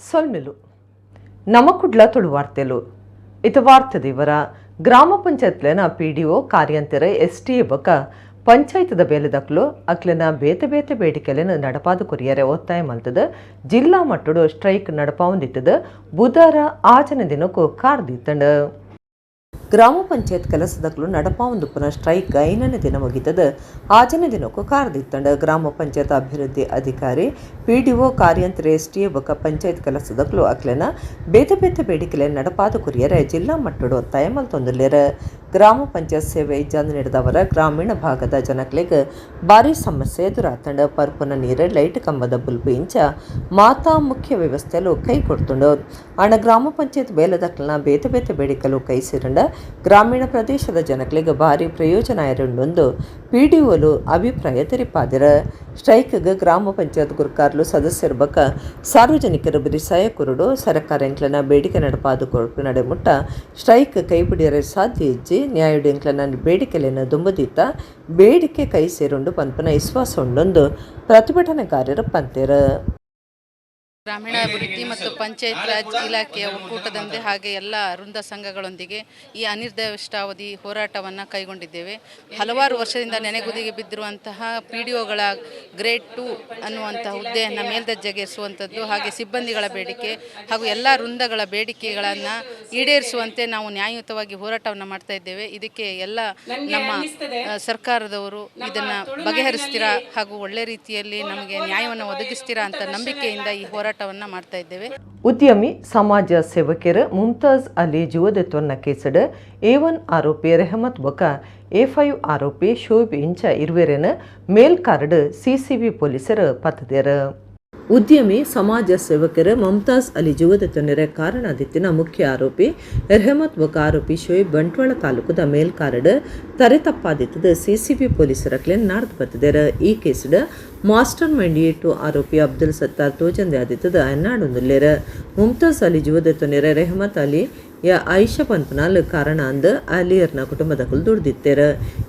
ಸೊಲ್ಮೆಲು ನಮಕುಡ್ಲ ತುಳುವಾರ್ತೆಲು. ಇದು ವಾರ್ತೆ ದೇವರ. ಗ್ರಾಮ ಪಂಚಾಯತ್ಲೆನ ಪಿಡಿಒ, ಕಾರ್ಯಂತರ, ಎಸ್ಟಿಎ ಬೊಕ ಪಂಚಾಯತ್ದ ಬೇಲೆದಕ್ಲು ಅಕ್ಲೆನ ಬೇತೆ ಬೇತೆ ಬೇಡಿಕೆಲೆನ್ ನಡಪಾದ್ ಕೊರಿಯರೆ ಒತ್ತಾಯ ಮಲ್ತದ ಜಿಲ್ಲಾ ಮಟ್ಟಡು ಸ್ಟ್ರೈಕ್ ನಡಪಾವೊಂದಿತ್ತದ ಬುಧಾರ ಆಜನ ದಿನಕ್ಕೂ ಕಾರ್ದಿತ್ತಂಡ್. ಗ್ರಾಮ ಪಂಚಾಯತ್ ಕೆಲಸದಕ್ಲು ನಡಪಾವೊಂದುಪ್ಪುನ ಸ್ಟ್ರೈಕ್ 5ನೇ ದಿನ ಮುಗಿತದ ಆಜನೇ ದಿನಕ್ಕೂ ಕಾರ್ದಿತ್ತಂಡ್. ಗ್ರಾಮ ಪಂಚಾಯತ್ ಅಭಿವೃದ್ಧಿ ಅಧಿಕಾರಿ, ಪಿಡಿಒ, ಕಾರ್ಯಂತರ, ಎಸ್ಟಿಎ ಬೊಕ ಪಂಚಾಯತ್ ಕೆಲಸದಕ್ಲು ಅಕ್ಲೆನ ಬೇತೆ ಬೇತೆ ಬೇಡಿಕೆಲೆನ್ ನಡಪಾದ್ ಕೊರಿಯರೆ ಜಿಲ್ಲಾ ಮಟ್ಟಡು ಒತ್ತಾಯ ಮಲ್ತೊಂದುಲ್ಲೆರ್. ಗ್ರಾಮ ಪಂಚಾಯತ್ ಸೇವೆ ಇಜ್ಜಾಂದ ನಡೆದವರ ಗ್ರಾಮೀಣ ಭಾಗದ ಜನಕ್ಲೆಗ್ ಭಾರಿ ಸಮಸ್ಯೆ ಎದುರಾತಂಡ್. ಪರ್ಪುನ ನೀರು, ಲೈಟ್ ಕಂಬದ ಬುಲ್ಬು ಇಂಚ ಮಾತಾ ಮುಖ್ಯ ವ್ಯವಸ್ಥೆಲು ಕೈ ಕೊಡ್ತುಂಡು. ಆಂಡ ಗ್ರಾಮ ಪಂಚಾಯತ್ ಬೇಲೆದಕ್ಲೆನ ಬೇತೆ ಬೇತೆ ಬೇಡಿಕೆಲು ಕೈ ಸೇರಂಡ ಗ್ರಾಮೀಣ ಪ್ರದೇಶದ ಜನಕ್ಲೆಗ್ ಭಾರಿ ಪ್ರಯೋಜನ ಆಯರುಂಡು ಪಿಡಿಒಲು ಅಭಿಪ್ರಾಯ ತೆರಿಪಾದಿರ. ಸ್ಟ್ರೈಕ್ಗ್ ಗ್ರಾಮ ಪಂಚಾಯತ್ ಗುರ್ಕಾರ್ಲು, ಸದಸ್ಯರು ಬೊಕ ಸಾರ್ವಜನಿಕರು ಬಿರಿಸಾಯ ಕೊರಡು. ಸರ್ಕಾರ ಎಂಕ್ಲೆನ ಬೇಡಿಕೆ ನಡಪಾದ ಕೊರ್ಪು ನಡೆ ಮುಟ್ಟ ಸ್ಟ್ರೈಕ್ ಕೈಬಿಡಿಯರೆ ಸಾಧ್ಯ ಇಜ್ಜಿ. ನ್ಯಾಯುಡು ಎಂಕ್ಲೆನ ಬೇಡಿಕೆಲೆನ ದುಂಬುದೀತ ಬೇಡಿಕೆ ಕೈ ಸೇರುಂಡು ಪನ್ಪುನ ವಿಶ್ವಾಸ ಉಂಡೊಂದು ಪ್ರತಿಭಟನೆಗಾರರು ಪಂತೆರ್. ಗ್ರಾಮೀಣಾಭಿವೃದ್ಧಿ ಮತ್ತು ಪಂಚಾಯತ್ ರಾಜ್ ಇಲಾಖೆಯ ಒಕ್ಕೂಟದಂತೆ ಹಾಗೆ ಎಲ್ಲ ವೃಂದ ಸಂಘಗಳೊಂದಿಗೆ ಈ ಅನಿರ್ದಿಷ್ಟಾವಧಿ ಹೋರಾಟವನ್ನು ಕೈಗೊಂಡಿದ್ದೇವೆ. ಹಲವಾರು ವರ್ಷದಿಂದ ನೆನೆಗುದಿಗೆ ಬಿದ್ದಿರುವಂತಹ ಪಿಡಿಒಗಳ ಗ್ರೇಡ್ 2 ಅನ್ನುವಂತಹ ಹುದ್ದೆಯನ್ನು ಮೇಲ್ದರ್ಜೆಗೇರಿಸುವಂಥದ್ದು, ಹಾಗೆ ಸಿಬ್ಬಂದಿಗಳ ಬೇಡಿಕೆ ಹಾಗೂ ಎಲ್ಲ ವೃಂದಗಳ ಬೇಡಿಕೆಗಳನ್ನು ಈಡೇರಿಸುವಂತೆ ನಾವು ನ್ಯಾಯಯುತವಾಗಿ ಹೋರಾಟವನ್ನು ಮಾಡ್ತಾ ಇದ್ದೇವೆ. ಇದಕ್ಕೆ ಎಲ್ಲ ನಮ್ಮ ಸರ್ಕಾರದವರು ಇದನ್ನು ಬಗೆಹರಿಸ್ತೀರಾ ಹಾಗೂ ಒಳ್ಳೆ ರೀತಿಯಲ್ಲಿ ನಮಗೆ ನ್ಯಾಯವನ್ನು ಒದಗಿಸ್ತೀರಾ ಅಂತ ನಂಬಿಕೆಯಿಂದ ಈ ಹೋರಾಟವನ್ನು ಮಾಡ್ತಾ ಇದ್ದೇವೆ. ಉದ್ಯಮಿ, ಸಮಾಜ ಸೇವಕರು ಮುಮ್ತಾಜ್ ಅಲಿ ಜೀವದತ್ವನ್ನ ಕೇಸಡ್ ಎ1 ಆರೋಪಿ ರೆಹಮತ್ ಬೊಕ ಎ5 ಆರೋಪಿ ಶೋಬ್ ಇಂಚ ಇರ್ವೆರೆನ್ ಮೇಲ್ಕಾರ್ಡ್ ಸಿಸಿಬಿ ಪೊಲೀಸರು ಪತ್ತದೇರು. ಉದ್ಯಮಿ, ಸಮಾಜ ಸೇವಕರು ಮುಮ್ತಾಜ್ ಅಲಿ ಜೀವದತ್ವನೆರೆ ಕಾರಣಾದಿತ್ತಿನ ಮುಖ್ಯ ಆರೋಪಿ ರೆಹಮತ್ ಬೊಕ ಆರೋಪಿ ಶೋಯಬ್ ಬಂಟ್ವಾಳ ತಾಲೂಕುದ ಮೇಲ್ಕಾರ್ಡ್ ತರೆ ತಪ್ಪಾದಿತ್ತದ ಸಿಸಿಬಿ ಪೊಲೀಸರ ಕ್ಲೇನ್ ನಾಡ್ದು ಬತ್ತಿದ್ದಾರೆ. ಈ ಕೇಸ್ಡ್ ಮಾಸ್ಟರ್ ಮೈಂಡ್ ಎ2 ಆರೋಪಿ ಅಬ್ದುಲ್ ಸತ್ತಾರ್ ತೋಜಂದೆ ಆದಿತ್ತದ ನಾಡೊಂದುಲ್ಲೆರ್. ಮುಮ್ತಾಜ್ ಅಲಿ ಜೀವದತ್ವನೆರೆ ರೆಹಮತ್ ಅಲಿ ಯ ಆಯಿಷಾ ಪನ್ಪುನಾಲ್ ಕಾರಣ ಅಂದ್ ಅಲಿಯರ್ನ ಕುಟುಂಬದಕುಲು ದುಡ್ದಿತ್ತೇರು.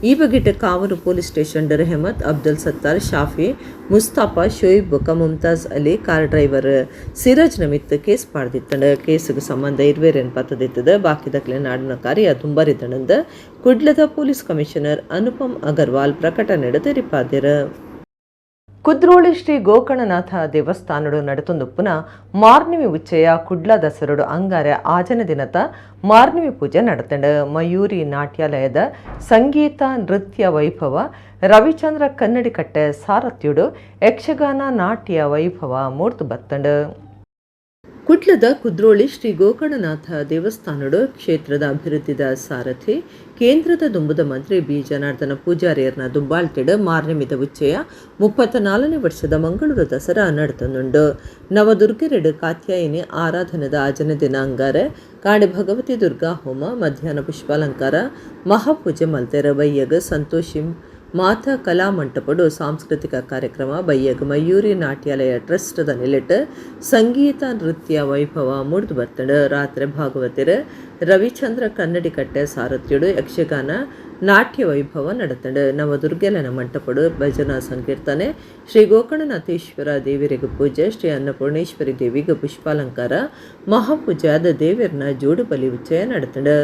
ಈ ಬಗೆಟ್ ಕಾವೂರು ಪೊಲೀಸ್ ಸ್ಟೇಷನ್ ರೆಹಮತ್, ಅಬ್ದುಲ್ ಸತ್ತಾರ್, ಶಾಫಿ, ಮುಸ್ತಾಫಾ, ಶೋಯಿಬ್ ಬೊಕ ಮುಮ್ತಾಜ್ ಅಲಿ, ಕಾರ್ ಡ್ರೈವರ್ ಸಿರಾಜ್ ನಮಿತ್ ಕೇಸ್ ಪಾಡ್ದಿತ್ತಂಡ್. ಕೇಸುಗೆ ಸಂಬಂಧ ಇರ್ವೇರೇನ್ ಪತ್ತದಿತ್ತದ ಬಾಕಿದಕ್ಲೆ ನಾಡಿನ ಕಾರ್ಯ ದುಂಬರಿದಣಂದ್ ಕುಡ್ಲದ ಪೊಲೀಸ್ ಕಮಿಷನರ್ ಅನುಪಮ್ ಅಗರ್ವಾಲ್ ಪ್ರಕಟಣೆಡ್ ತೆರಿಪಾದೆರ್. ಕುದ್ರೋಳಿ ಶ್ರೀ ಗೋಕರ್ಣನಾಥ ದೇವಸ್ಥಾನಡು ನಡೆತೊಂದುಪ್ಪುನ ಮಾರ್ನಿಮಿ ಉಚ್ಚಯ ಕುಡ್ಲ ದಸರುಡು ಅಂಗಾರೆ ಆಜನ ದಿನತ ಮಾರ್ನಿಮಿ ಪೂಜೆ ನಡೆತಂಡು. ಮಯೂರಿ ನಾಟ್ಯಾಲಯದ ಸಂಗೀತ ನೃತ್ಯ ವೈಭವ, ರವಿಚಂದ್ರ ಕನ್ನಡಿಕಟ್ಟೆ ಸಾರಥ್ಯುಡು ಯಕ್ಷಗಾನ ನಾಟ್ಯ ವೈಭವ ಮೂರ್ತು ಬತ್ತಂಡು. ಕುಡ್ಲದ ಕುದ್ರೋಳಿ ಶ್ರೀ ಗೋಕರ್ಣನಾಥ ದೇವಸ್ಥಾನಡು ಕ್ಷೇತ್ರದ ಅಭಿವೃದ್ಧಿದ ಸಾರಥಿ, ಕೇಂದ್ರದ ದುಂಬುದ ಮಂತ್ರಿ ಬಿ ಜನಾರ್ದನ ಪೂಜಾರಿಯರ್ನ ದುಂಬಾಳ್ತಿಡ್ ಮಾರ್ನೆಮಿದ ಉಚ್ಚಯ 34ನೇ ವರ್ಷದ ಮಂಗಳೂರು ದಸರಾ ನಡೆತನುಂಡು. ನವದುರ್ಗೆರೆಡು ಕಾತ್ಯಾಯಿನಿ ಆರಾಧನದ ಆಜನ ದಿನ ಅಂಗಾರೆ ಕಾಂಡೆ ಭಗವತಿ ದುರ್ಗಾ ಹೋಮ, ಮಧ್ಯಾಹ್ನ ಪುಷ್ಪಾಲಂಕಾರ, ಮಹಾಪೂಜೆ ಮಲ್ತೆರ. ಬಯ್ಯಗ್ ಸಂತೋಷಿ ಮಾತಾ ಕಲಾ ಮಂಟಪಡು ಸಾಂಸ್ಕೃತಿಕ ಕಾರ್ಯಕ್ರಮ, ಬಯ್ಯಗ್ ಮಯೂರಿ ನಾಟ್ಯಾಲಯ ಟ್ರಸ್ಟ್ದ ನಿಲೆಟ್ ಸಂಗೀತ ನೃತ್ಯ ವೈಭವ ಮೂಡ್ದು ಬರ್ತಂಡು. ರಾತ್ರಿ ಭಾಗವತಿರು ರವಿಚಂದ್ರ ಕನ್ನಡಿಕಟ್ಟೆ ಸಾರಥ್ಯುಡು ಯಕ್ಷಗಾನ ನಾಟ್ಯ ವೈಭವ ನಡತಂಡು. ನವದುರ್ಗೆಲನ ಮಂಟಪಡು ಭಜನಾ ಸಂಕೀರ್ತನೆ, ಶ್ರೀ ಗೋಕರ್ಣನಾಥೇಶ್ವರ ದೇವರಿಗೆ ಪೂಜೆ, ಶ್ರೀ ಅನ್ನಪೂರ್ಣೇಶ್ವರಿ ದೇವಿಗೆ ಪುಷ್ಪಾಲಂಕಾರ, ಮಹಾಪೂಜೆ ಆದ ದೇವರನ ಜೋಡುಬಲಿ ಉಚ್ಚಯ ನಡತಂಡು.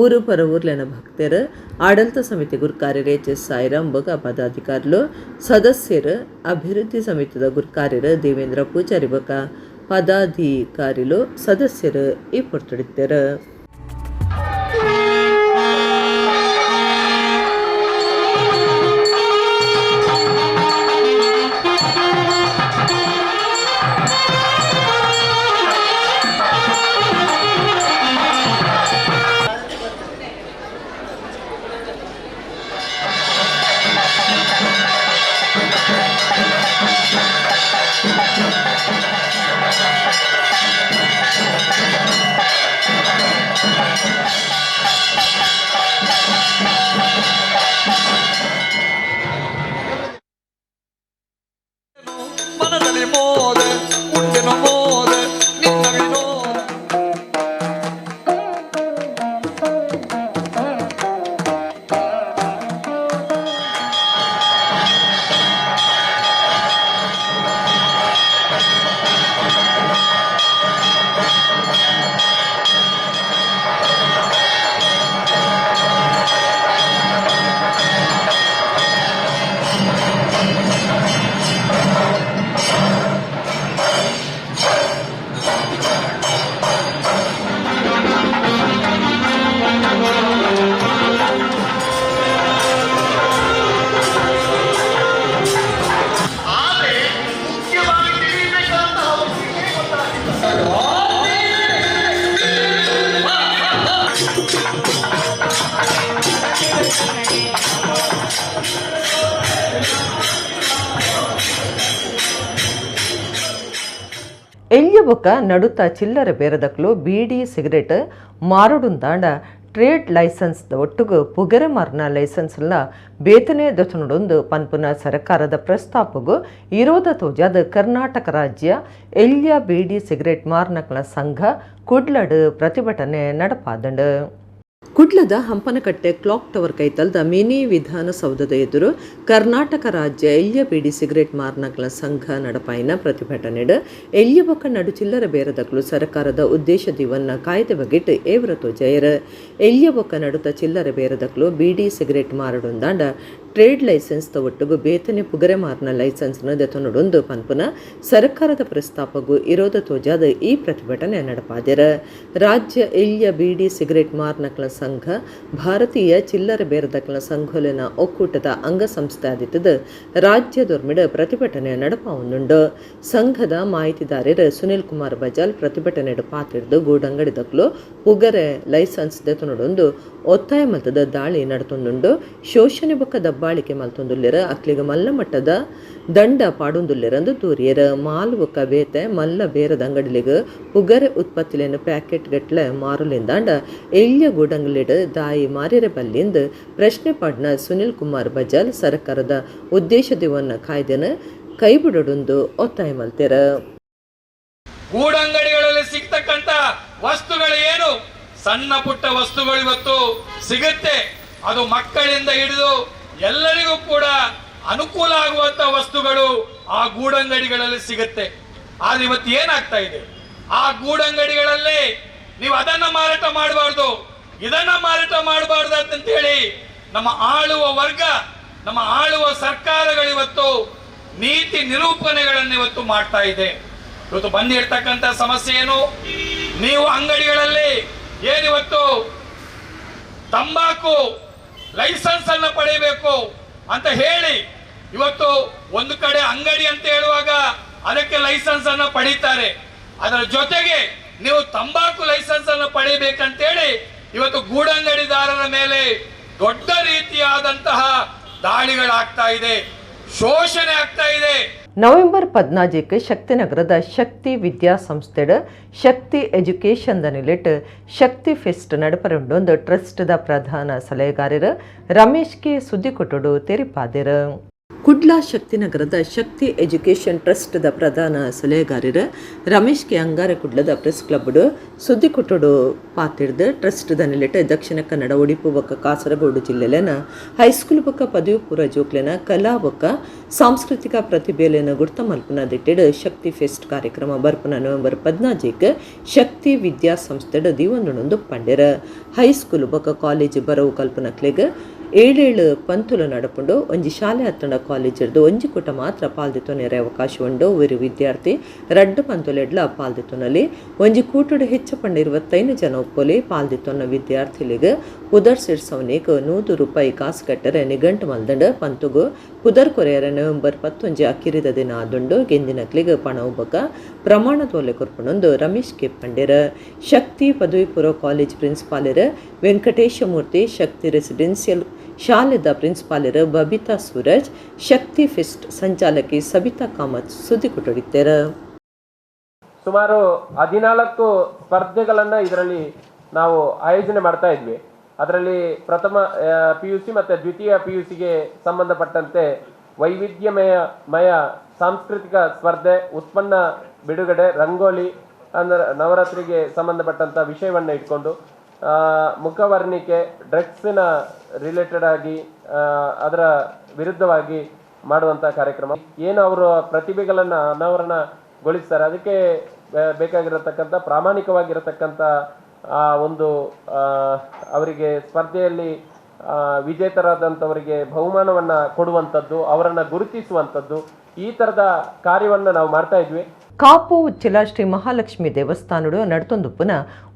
ಊರು ಪರ ಊರ್ಲೆನ ಭಕ್ತರು, ಆಡಳಿತ ಸಮಿತಿ ಗುರ್ಕಾರ್ಯರು ಎಚ್ ಎಸ್ ಸಾಯಿರಾಮ್ ಬೊಕ ಪದಾಧಿಕಾರಿಲು, ಸದಸ್ಯರು, ಅಭಿವೃದ್ಧಿ ಸಮಿತಿದ ಗುರ್ಕಾರ್ಯರು ದೇವೇಂದ್ರ ಪೂಜಾರಿ ಬೊಕ ಪದಾಧಿಕಾರಿಲು, ಸದಸ್ಯರು ಈ ಪೊರ್ತುಡಿದ್ದರು. ಎಲ್ಯ ಬೊಕ್ಕ ನಡುತ ಚಿಲ್ಲರೆ ಬೇರದಕ್ಲು ಬೀಡಿ ಸಿಗರೇಟ್ ಮಾರುಡುಂದಾಂಡ ಟ್ರೇಡ್ ಲೈಸೆನ್ಸ್ ಒಟ್ಟುಗು ಪುಗೆರೆ ಮಾರ್ನ ಲೈಸೆನ್ಸ್ಲ ಬೇತನೆ ದೊತನುಡೊಂದು ಪನ್ಪುನ ಸರ್ಕಾರದ ಪ್ರಸ್ತಾಪಗು ಇರೋದ ತೋಜಾದ ಕರ್ನಾಟಕ ರಾಜ್ಯ ಎಲ್ಯ ಬೀಡಿ ಸಿಗರೇಟ್ ಮಾರ್ನಕ್ಲ ಸಂಘ ಕುಡ್ಲಡ್ ಪ್ರತಿಭಟನೆ ನಡಪಾದಂಡು. ಕುಡ್ಲದ ಹಂಪನಕಟ್ಟೆ ಕ್ಲಾಕ್ ಟವರ್ ಕೈತಲ್ದ ಮಿನಿ ವಿಧಾನಸೌಧದ ಎದುರು ಕರ್ನಾಟಕ ರಾಜ್ಯ ಎಲ್ಯ ಬೀಡಿ ಸಿಗರೇಟ್ ಮಾರ್ನಕ್ಲ ಸಂಘ ನಡಪಾಯಿನ ಪ್ರತಿಭಟನೆಡ್ ಎಲ್ಯ ಬೊಕ್ಕ ನಡು ಚಿಲ್ಲರ ಬೇರದಕ್ಲು ಸರ್ಕಾರದ ಉದ್ದೇಶ ದಿವನ್ನ ಕಾಯ್ದೆ ಬಗೆಟ್ ಏವ್ರ ತೋಜಾಯೆರ್. ಎಲ್ಯ ಬೊಕ್ಕ ನಡುತ ಚಿಲ್ಲರೆ ಬೇರದಕ್ಲು ಬೀಡಿ ಸಿಗರೇಟ್ ಮಾರಡುಂದಾಂಡ ಟ್ರೇಡ್ ಲೈಸೆನ್ಸ್ ದ ಒಟ್ಟುಗು ಬೇತನೆ ಪುಗರೆ ಮಾರ್ನ ಲೈಸೆನ್ಸ್ ನು ದೆತೊನೊಡುಂದು ಪನ್ಪುನ ಸರ್ಕಾರದ ಪ್ರಸ್ತಾಪಗು ಇರೋದ ತೋಜಾದ್ ಈ ಪ್ರತಿಭಟನೆ ನಡಪಾದೆರ್. ರಾಜ್ಯ ಎಲ್ಯ ಬೀಡಿ ಸಿಗರೇಟ್ ಮಾರ್ನಕ್ಲ ಸಂಘ ಭಾರತೀಯ ಚಿಲ್ಲರೆ ಬೇರದಕ್ಲ ಸಂಘೊಲೆನ ಒಕ್ಕೂಟದ ಅಂಗಸಂಸ್ಥೆ ಆದಿತ್ತದು ರಾಜ್ಯದೊರ್ಮೆಡ್ ಪ್ರತಿಭಟನೆ ನಡಪಾವೊಂದುಂಡು. ಸಂಘದ ಮಾಹಿತಿದಾರರು ಸುನಿಲ್ ಕುಮಾರ್ ಬಜಾಲ್ ಪ್ರತಿಭಟನೆಡ್ ಪಾತೆರ್ದು, ಗೂಡಂಗಡಿದಕ್ಲು ಪುಗರೆ ಲೈಸೆನ್ಸ್ ದೆತೊನೊಡುಂದು ಒತ್ತಾಯ ಮಲ್ತದ ದಾಳಿ ನಡತೊಂದುಂಡು. ಶೋಷಣೆ ಬೊಕ್ಕ ದಬ್ಬಾಳಿಕೆ ಮಲ್ತೊಂದುಲ್ಲೆರ್. ಅಕ್ಲೆಗ್ ಮಲ್ಲ ಮಟ್ಟದ ದಂಡ ಪಾಡೊಂದುಲ್ಲೆರಂದು ದೂರಿಯೆರ್. ಮಾಲ್ ಬೊಕ್ಕ ಬೇತೆ ಮಲ್ಲ ಬೇರದ ಅಂಗಡಿಲೆಗ್ ಪುಗರೆ ಉತ್ಪತ್ತಿಲೆನ್ ಪ್ಯಾಕೆಟ್ ಗಟ್ಲೆ ಮಾರುಲಿಂದಾಂಡ ಎಲ್ಯ ಗೂಡಂಗಡಿಲೆಡ್ ದಾಯಿ ಮಾರ್ಯರೆ ಬಲ್ಲಿಂದ್ ಪ್ರಶ್ನೆ ಪಾಡ್ನ ಸುನಿಲ್ ಕುಮಾರ್ ಬಜಾಲ್ ಸರ್ಕಾರದ ಉದ್ದೇಶ ದಿವನ್ನ ಕಾಯ್ದೆನ್ ಕೈಬಿಡೊಡುಂದು ಒತ್ತಾಯ ಮಲ್ತೆರ್. ಗೂಡಂಗಡಿಗಳಲ್ಲಿ ಸಿಗ್ತಕ್ಕಂತ ವಸ್ತುಗಳು ಏನು, ಸಣ್ಣ ಪುಟ್ಟ ವಸ್ತುಗಳು ಇವತ್ತು ಸಿಗುತ್ತೆ. ಅದು ಮಕ್ಕಳಿಂದ ಹಿಡಿದು ಎಲ್ಲರಿಗೂ ಕೂಡ ಅನುಕೂಲ ಆಗುವಂತ ವಸ್ತುಗಳು ಆ ಗೂಡಂಗಡಿಗಳಲ್ಲಿ ಸಿಗುತ್ತೆ. ಆದ್ರೆ ಇವತ್ತು ಏನಾಗ್ತಾ ಇದೆ? ಆ ಗೂಡಂಗಡಿಗಳಲ್ಲಿ ನೀವು ಅದನ್ನ ಮಾರಾಟ ಮಾಡಬಾರ್ದು, ಇದನ್ನ ಮಾರಾಟ ಮಾಡಬಾರ್ದು ಅಂತ ಹೇಳಿ ನಮ್ಮ ಆಳುವ ವರ್ಗ, ನಮ್ಮ ಆಳುವ ಸರ್ಕಾರಗಳಿವತ್ತು ನೀತಿ ನಿರೂಪಣೆಗಳನ್ನು ಇವತ್ತು ಮಾಡ್ತಾ ಇದೆ. ಇವತ್ತು ಬಂದಿರ್ತಕ್ಕಂಥ ಸಮಸ್ಯೆ ಏನು? ನೀವು ಅಂಗಡಿಗಳಲ್ಲಿ ಏನಿವತ್ತು ತಂಬಾಕು ಲೈಸೆನ್ಸ್ ಅನ್ನು ಪಡೆಯಬೇಕು ಅಂತ ಹೇಳಿ, ಇವತ್ತು ಒಂದು ಕಡೆ ಅಂಗಡಿ ಅಂತ ಹೇಳುವಾಗ ಅದಕ್ಕೆ ಲೈಸೆನ್ಸ್ ಅನ್ನು ಪಡೀತಾರೆ. ಅದರ ಜೊತೆಗೆ ನೀವು ತಂಬಾಕು ಲೈಸೆನ್ಸ್ ಅನ್ನು ಪಡಿಬೇಕಂತೇಳಿ ಇವತ್ತು ಗೂಡಂಗಡಿದಾರರ ಮೇಲೆ ದೊಡ್ಡ ರೀತಿಯಾದಂತಹ ದಾಳಿಗಳಾಗ್ತಾ ಇದೆ, ಶೋಷಣೆ ಆಗ್ತಾ ಇದೆ. ನವೆಂಬರ್ 14ಕ್ಕೆ ಶಕ್ತಿನಗರದ ಶಕ್ತಿ ವಿದ್ಯಾಸಂಸ್ಥೆಡ್ ಶಕ್ತಿ ಎಜುಕೇಷನ್ the ನಿಲೆಟ್ ಶಕ್ತಿ ಫೆಸ್ಟ್ ನಡಪರುಂಡೊಂದು ಟ್ರಸ್ಟ್ದ ಪ್ರಧಾನ ಸಲಹೆಗಾರರು ರಮೇಶ್ ಕೆ ಸುದ್ದಿಕೊಟ್ಟಡು ತೆರಿಪಾದೆರ್. ಕುಡ್ಲ ಶಕ್ತಿನಗರದ ಶಕ್ತಿ ಎಜುಕೇಷನ್ ಟ್ರಸ್ಟ್ದ ಪ್ರಧಾನ ಸಲಹೆಗಾರರು ರಮೇಶ್ ಕೆ ಅಂಗಾರ ಕುಡ್ಲದ ಪ್ರೆಸ್ ಕ್ಲಬ್ಡ್ ಸುದ್ದಿಕೊಟ್ಟಡು ಪಾತಿರ್ದು, ಟ್ರಸ್ಟ್ದ ನಿಲೆಟ್ ದಕ್ಷಿಣ ಕನ್ನಡ, ಒಡಿಪು ಬೊಕ್ಕ ಕಾಸರಗೋಡು ಜಿಲ್ಲೆಲೆನ ಹೈಸ್ಕೂಲ್ ಬೊಕ್ಕ ಪದವಿ ಪೂರ್ವ ಜೋಕ್ಲೆನ ಕಲಾ ಬೊಕ್ಕ ಸಾಂಸ್ಕೃತಿಕ ಪ್ರತಿಭೆಲೆನ ಗುರ್ತ ಮಲ್ಪುನ ದಿಟ್ಟಿಡ್ ಶಕ್ತಿ ಫೆಸ್ಟ್ ಕಾರ್ಯಕ್ರಮ ಬರ್ಪುನ ನವೆಂಬರ್ 14ಕ್ ಶಕ್ತಿ ವಿದ್ಯಾಸಂಸ್ಥೆಡ್ ದೀವೊಂದುಂಡು ಪಂಡೆರ್. ಹೈಸ್ಕೂಲ್ ಬೊಕ್ಕ ಕಾಲೇಜ್ ಬರವು ಕಲ್ಪನಕ್ಲೆಗ್ ಏಳೇಳು ಪಂತುಲು ನಡಪುಂಡು. ಒಂಜಿ ಶಾಲೆ ಅತ್ತಂಡ ಕಾಲೇಜಿರ್ದು ಒಂಜಿ ಕೂಟ ಮಾತ್ರ ಪಾಲ್ದಿತ್ತೊನೆರೆ ಅವಕಾಶ ಉಂಡು. ಒರಿ ವಿದ್ಯಾರ್ಥಿ ರಡ್ಡ್ ಪಂತುಲೆಡ್ಲ ಪಾಲ್ದಿತ್ತೊನಲಿ. ಒಂಜಿ ಕೂಟಡು ಹೆಚ್ಚ ಪಂಡ 25 ಜನ ಉಪ್ಪೊಲಿ. ಪಾಲ್ದಿತ್ತೊನ್ನ ವಿದ್ಯಾರ್ಥಿಲಿಗ್ ಪುದರ್ ಸೇರ್ಸವನಿಗ್ ₹100 ಕಾಸು ಕಟ್ಟರೆ ನಿಘಂಟು ಮಲ್ದಂಡ್. ಪಂತುಗು ಪುದರ್ ಕೊರೆಯರ ನವೆಂಬರ್ 11 ಅಕ್ಕಿರಿದ ದಿನ ಆದುಂಡು. ಗೆಂದಿನಕ್ಲಿಗ್ ಪಣವು ಬೊಕ್ಕ ಪ್ರಮಾಣ ತೋಲೆ ಕೊರ್ಪುಂಡೊಂದು ರಮೇಶ್ ಕೆ ಪಂಡೆರ್. ಶಕ್ತಿ ಪದವಿ ಪೂರ್ವ ಕಾಲೇಜ್ ಪ್ರಿನ್ಸಿಪಾಲರು ವೆಂಕಟೇಶ ಮೂರ್ತಿ, ಶಕ್ತಿ ರೆಸಿಡೆನ್ಸಿಯಲ್ ಶಾಲೆದ ಪ್ರಿನ್ಸಿಪಾಲರು ಬಬಿತಾ ಸೂರಜ್, ಶಕ್ತಿ ಫೆಸ್ಟ್ ಸಂಚಾಲಕಿ ಸಬಿತಾ ಕಾಮತ್ ಸುದ್ದಿ ಕೊಟ್ಟಡಿದ್ದಾರೆ. ಸುಮಾರು 14 ಸ್ಪರ್ಧೆಗಳನ್ನು ಇದರಲ್ಲಿ ನಾವು ಆಯೋಜನೆ ಮಾಡ್ತಾ ಇದ್ವಿ. ಅದರಲ್ಲಿ ಪ್ರಥಮ ಪಿಯುಸಿ ಮತ್ತು ದ್ವಿತೀಯ ಪಿಯುಸಿಗೆ ಸಂಬಂಧಪಟ್ಟಂತೆ ವೈವಿಧ್ಯಮಯ ಮಯ ಸಾಂಸ್ಕೃತಿಕ ಸ್ಪರ್ಧೆ, ಉತ್ಪನ್ನ ಬಿಡುಗಡೆ, ರಂಗೋಲಿ, ಅಂದರೆ ನವರಾತ್ರಿಗೆ ಸಂಬಂಧಪಟ್ಟಂಥ ವಿಷಯವನ್ನು ಇಟ್ಕೊಂಡು ಮುಖವರ್ಣಿಕೆ, ಡ್ರಗ್ಸಿನ ರಿಲೇಟೆಡ್ ಆಗಿ ಅದರ ವಿರುದ್ಧವಾಗಿ ಮಾಡುವಂಥ ಕಾರ್ಯಕ್ರಮ, ಏನು ಅವರ ಪ್ರತಿಭೆಗಳನ್ನು ಅನಾವರಣಗೊಳಿಸ್ತಾರೆ, ಅದಕ್ಕೆ ಬೇಕಾಗಿರತಕ್ಕಂಥ ಪ್ರಾಮಾಣಿಕವಾಗಿರತಕ್ಕಂಥ ಆ ಒಂದು ಅವರಿಗೆ ಸ್ಪರ್ಧೆಯಲ್ಲಿ ವಿಜೇತರಾದಂಥವರಿಗೆ ಬಹುಮಾನವನ್ನು ಕೊಡುವಂಥದ್ದು, ಅವರನ್ನು ಗುರುತಿಸುವಂಥದ್ದು, ಈ ಥರದ ಕಾರ್ಯವನ್ನು ನಾವು ಮಾಡ್ತಾ ಇದ್ವಿ. ಕಾಪು ಉಚ್ಚಿಲ ಶ್ರೀ ಮಹಾಲಕ್ಷ್ಮಿ ದೇವಸ್ಥಾನಡು ನಡ್ತೊಂದುಪ್ಪುನ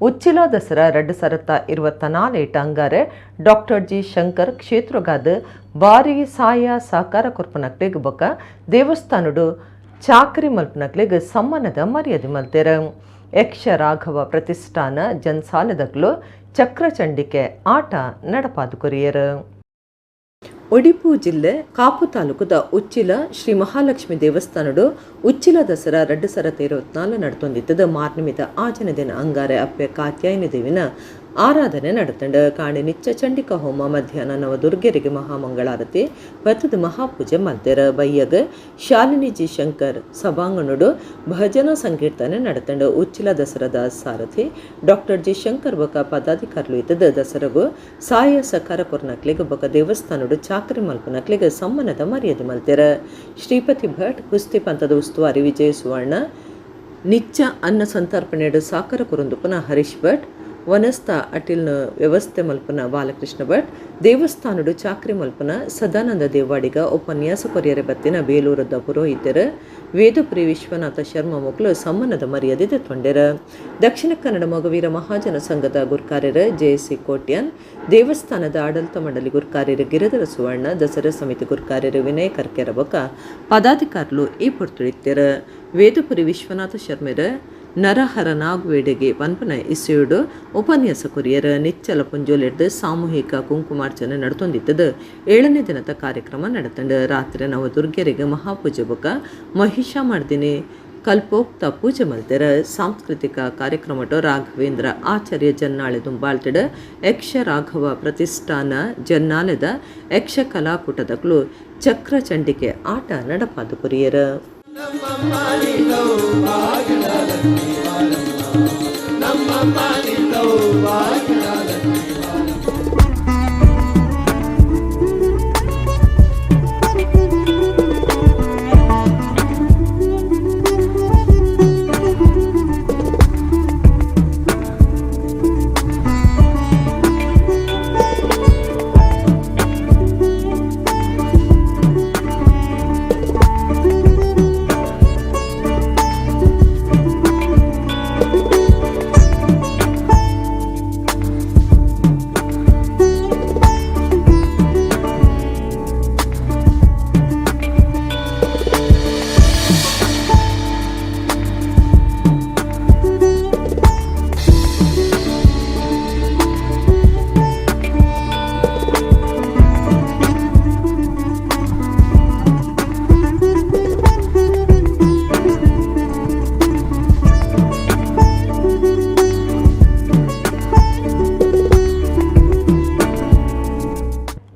ಉಚ್ಚಿಲ ದಸರಾ 2024 ಅಂಗಾರೆ ಡಾಕ್ಟರ್ ಜಿ ಶಂಕರ್ ಕ್ಷೇತ್ರಗಾದ ಬಾರಿ ಸಾಯ ಸಹಕಾರ ಕೊರ್ಪುನಕ್ಲೆಗ್ ಬೊಕ್ಕ ದೇವಸ್ಥಾನಡು ಚಾಕರಿ ಮಲ್ಪನಕ್ಲೆಗ್ ಸಮ್ಮಾನದ ಮರ್ಯಾದೆ ಮಲ್ತೆರ್. ಯಕ್ಷ ರಾಘವ ಪ್ರತಿಷ್ಠಾನ ಜನ್ಸಾಲದಗ್ಲು ಚಕ್ರಚಂಡಿಕೆ ಆಟ ನಡಪಾದು ಕೊರಿಯರ್. ಒಡಿಪು ಜಿಲ್ಲೆ ಕಾಪು ತಾಲೂಕುದ ಉಚ್ಚಿಲ ಶ್ರೀ ಮಹಾಲಕ್ಷ್ಮಿ ದೇವಸ್ಥಾನಡು ಉಚ್ಚಿಲ ದಸರಾ 2024 ನಡತೊಂದಿತ್ತದ. ಮಾರ್ನಿಮಿದ ಆಜನ ದಿನ ಅಂಗಾರೆ ಅಪ್ಪೆ ಕಾತ್ಯಾಯನಿ ದೇವಿನ ಆರಾಧನೆ ನಡತಂಡು. ಕಾಣೆ ನಿಚ್ಚ ಚಂಡಿಕಾ ಹೋಮ, ಮಧ್ಯಾಹ್ನ ನವದುರ್ಗೆರಿಗೆ ಮಹಾಮಂಗಳಾರತಿ, ಪತ್ತದ ಮಹಾಪೂಜೆ ಮಲ್ತೆರ. ಬಯ್ಯಗ ಶಾಲಿನಿ ಜಿ ಶಂಕರ್ ಸಭಾಂಗಣಡು ಭಜನಾ ಸಂಕೀರ್ತನೆ ನಡತಂಡು. ಉಚ್ಚಿಲ ದಸರಾದ ಸಾರಥಿ ಡಾಕ್ಟರ್ ಜಿ ಶಂಕರ್ ಬೊಕ ಪದಾಧಿಕಾರಿಲು ಇತ್ತದ. ದಸರಗು ಸಾಯ ಸಕಾರ ಕೊರ್ನಕ್ಲೆಗ್ ಬೊಕ ದೇವಸ್ಥಾನಡು ಚಾಕರಿ ಮಲ್ಪನಕ್ಲೆಗ್ ಸಮ್ಮಾನದ ಮರ್ಯಾದೆ ಮಲ್ತೆರ. ಶ್ರೀಪತಿ ಭಟ್, ಕುಸ್ತಿ ಪಂಥದ ಉಸ್ತುವಾರಿ ವಿಜಯ ಸುವರ್ಣ, ನಿಚ್ಚ ಅನ್ನ ಸಂತರ್ಪಣೆಡು ಸಾಕರ ಕುರುಂದುಪುನ ಹರೀಶ್ ಭಟ್, ವನಸ್ತ ಅಟಿಲ್ನ ವ್ಯವಸ್ಥೆ ಮಲ್ಪುನ ಬಾಲಕೃಷ್ಣ ಭಟ್, ದೇವಸ್ಥಾನಡು ಚಾಕ್ರಿ ಮಲ್ಪುನ ಸದಾನಂದ ದೇವಾಡಿಗ, ಉಪನ್ಯಾಸ ಕೊರಿಯರೆ ಬತ್ತಿನ ಬೇಲೂರದ ಪುರೋಹಿತರು ವೇದಪುರಿ ವಿಶ್ವನಾಥ ಶರ್ಮ ಮೊಕ್ಲು ಸಮ್ಮಾನದ ಮರ್ಯಾದೆ ದೆತ್ತೊಂಡೆರ್. ದಕ್ಷಿಣ ಕನ್ನಡ ಮೊಗವೀರ ಮಹಾಜನ ಸಂಘದ ಗುರ್ಕಾರ್ಯರು ಜೆಸಿ ಕೋಟ್ಯಾನ್, ದೇವಸ್ಥಾನದ ಆಡಳಿತ ಮಂಡಳಿ ಗುರ್ಕಾರ್ಯರು ಗಿರಿಧರ ಸುವರ್ಣ, ದಸರಾ ಸಮಿತಿ ಗುರ್ಕಾರ್ಯರು ವಿನಯ್ ಕರ್ಕೆರ ಬೊಕ ಪದಾಧಿಕಾರಿಲು ಈ ಪೊರ್ತುಡಿತ್ತೆರ್. ವೇದಪುರಿ ವಿಶ್ವನಾಥ ಶರ್ಮೆರ್ ನರಹರ ನಾಗವೇಡಿಗೆ ಪನ್ಪನ ಇಸೆಯುಡು ಉಪನ್ಯಾಸ ಕೊರಿಯರ್. ನಿಚ್ಚಲ ಪುಂಜೋಲೆಡ್ದು ಸಾಮೂಹಿಕ ಕುಂಕುಮಾರ್ಚನೆ ನಡತೊಂದಿತ್ತದು. 7ನೇ ದಿನದ ಕಾರ್ಯಕ್ರಮ ನಡತಂಡು. ರಾತ್ರಿ ನವದುರ್ಗೆರಿಗೆ ಮಹಾಪೂಜೆ ಬೊಕ ಮಹಿಷ ಮರ್ದಿನಿ ಕಲ್ಪೋಕ್ತ ಪೂಜೆ ಮಲ್ತೆರ್. ಸಾಂಸ್ಕೃತಿಕ ಕಾರ್ಯಕ್ರಮಟು ರಾಘವೇಂದ್ರ ಆಚಾರ್ಯ ಜನ್ನಾಳೆ ದುಂಬಾಳ್ತಿಡ್ ಯಕ್ಷ ರಾಘವ ಪ್ರತಿಷ್ಠಾನ ಜನ್ನಾಲೆದ ಯಕ್ಷ ಕಲಾಕೂಟದಕ್ಲು ಚಕ್ರ ಚಂಡಿಕೆ ಆಟ ನಡಪಾದು ಕೊರಿಯರ್.